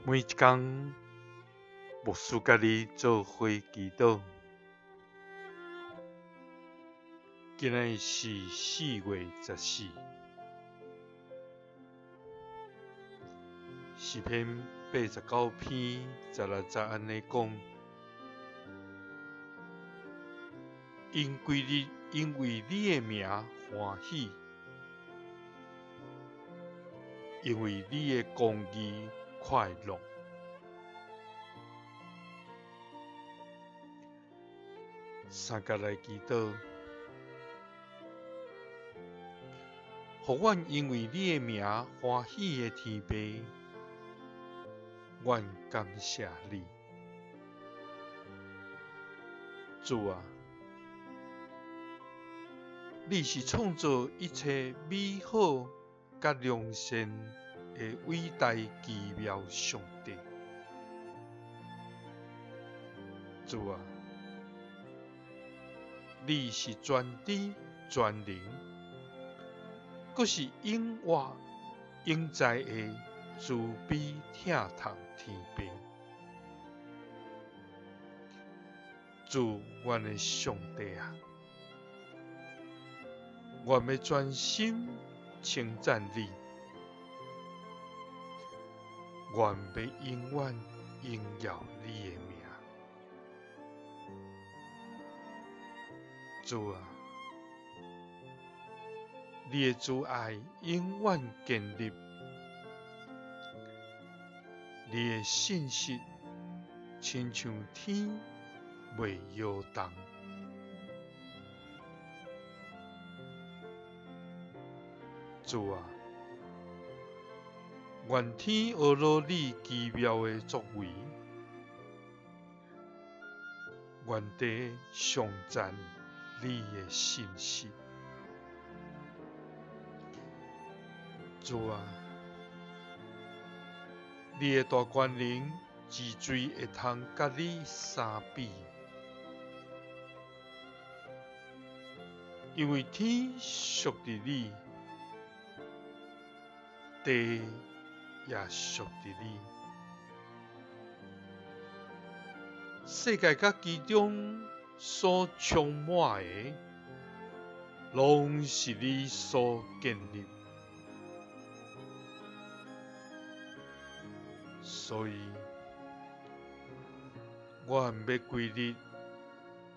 每一工，牧師佮你做伙祈禱。今仔日是4月14，詩篇89篇16節按呢講：𪜶規日因為你的名歡喜，因為你的公義快樂。三佮來祈禱，予阮因為你的名歡喜的天父，阮感謝你。主啊，你是創造一切美好佮良善的偉大奇妙上帝。主啊，你是全知全能，閣是永活永在的慈悲疼痛天父。主，阮的上帝啊，阮欲專心稱讚你，阮欲永遠榮耀你的名。主啊，你的慈愛永遠建立，你的信實親像天袂搖動。主啊，願天呵咾你奇妙的作為，願地頌讚你的信實。主啊，你的大權能是誰會通佮你相比？因為天屬佇你，地也屬佇你，世界佮其中所充滿的，攏是你所建立。所以，阮欲規日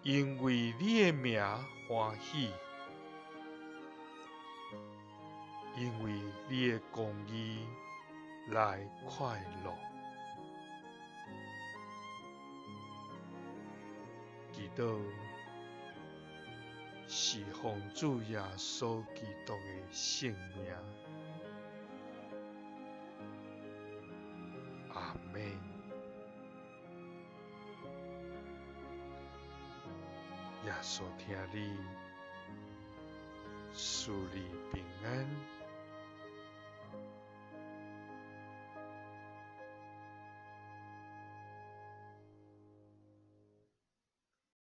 因為你的名歡喜，因為你的公義來快樂。祈禱是奉主耶穌基督的聖名。阿們。耶穌疼你，賜你平安。